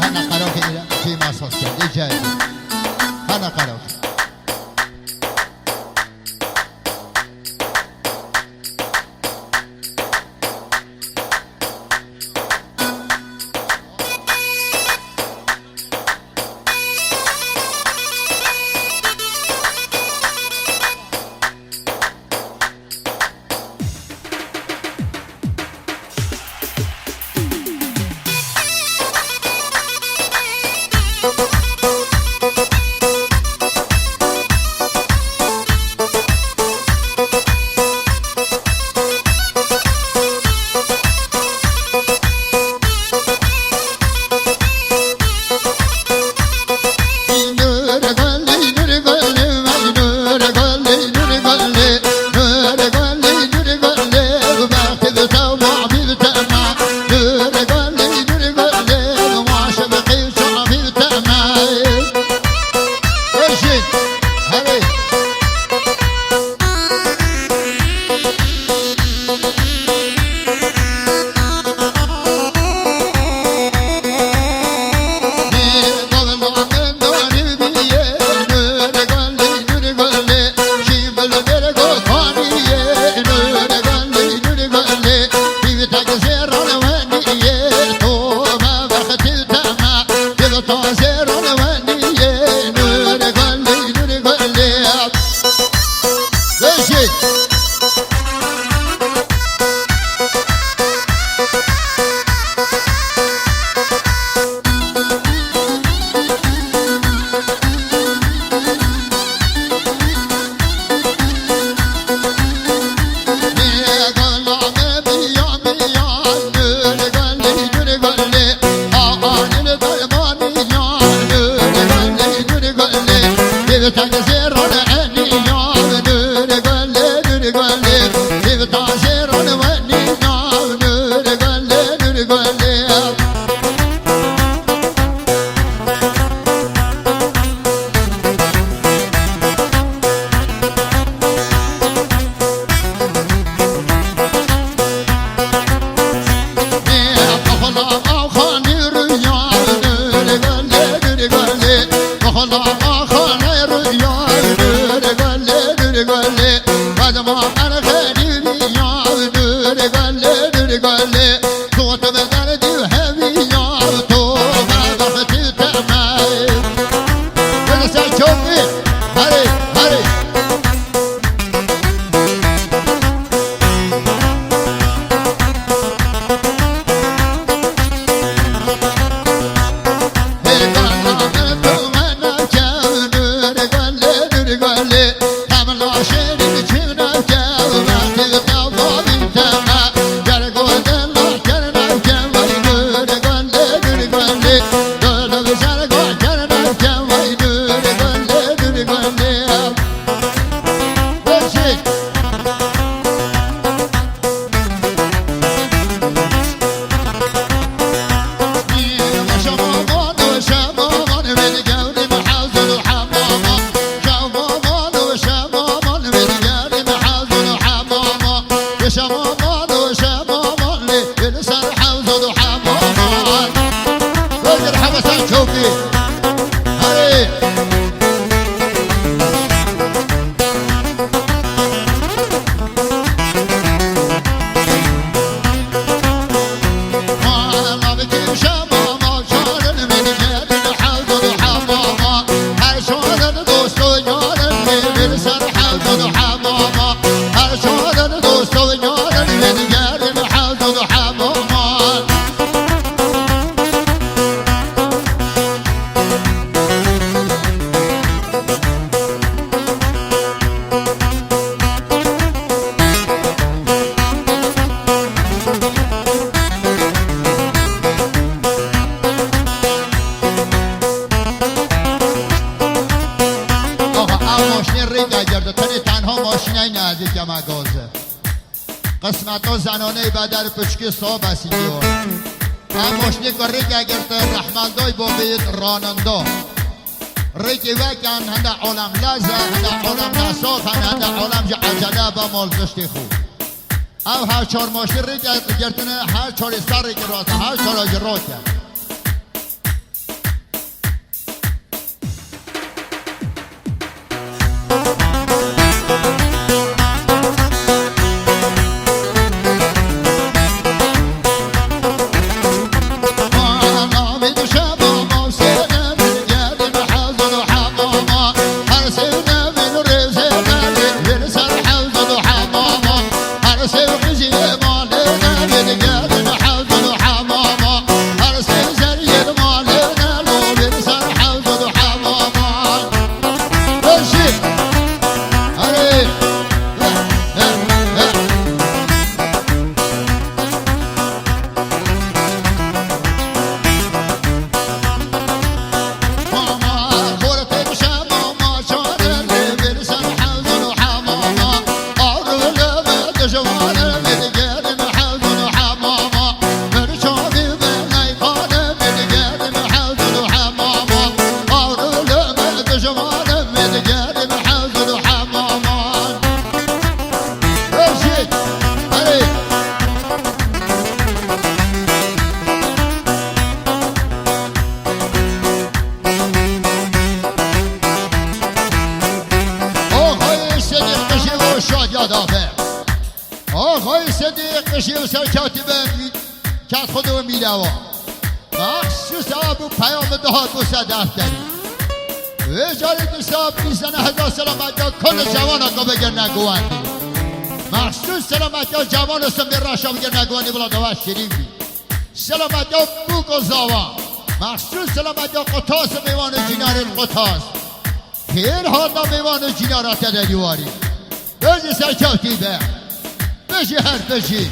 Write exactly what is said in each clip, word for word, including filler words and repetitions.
Hana qerokê îre çî masas kerdê cayê. Hana qerokê. Bêjî. Aha, ev maşînê rêka girdi. Tenê tenha maşîneyne ezî kema gaze. Qismeta zenaneyê beder piçkî sobe sînyor. Em maşînê ku rêka girti, rehmendayê babê raninda. Rêkê vekin, hinde alem lez e, hinde alem nesax in, hinde alem ji ecele be mal piştê xwe. Ew her çar maşî rêke girtine, her çarê ser rêkê rast e, her çara jî rast e. Qişî û serketî be, ket xwe de mîlewa. Mexsûs a bû peyamê dihat bo ser defterî. Wê carê dîsa bîst sene hezar selametiya kol û cevana xwe bigirine guwendî. Mexsûs selametiya cevan û simbê reşa bigirine guwendî, bila dewa şirîn bî. Selametiya bûk û zawa. Mexsûs selametiya qutas û mêvan û cînarên qutas. Xêr hata mêvan û cînara te de dîwarî. Bijî serkewtî be. Bijî her bijî.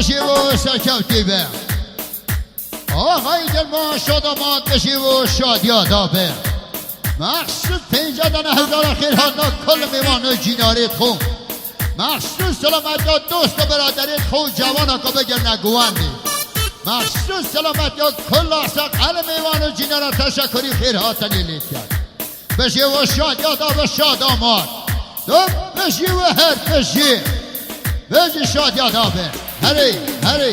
Ji bo serkevtî be. Axayî Dilma şadamat bijî û şadiya da be. Mexsûd pênce dane hezara xêr hatna kul mêvan û cînarêt xwe. Mexsûd selametiya dost û biraderêt xwe û cevana ku bigirne guwendî. Mexsûd selametiya kul seqel mêvan û cînara teşekurî xêr hatinê lê kir. Bijî û şadiya da be şadamat. Tu bijî û her bijî. Bijî şadiya da be. Herê, herê.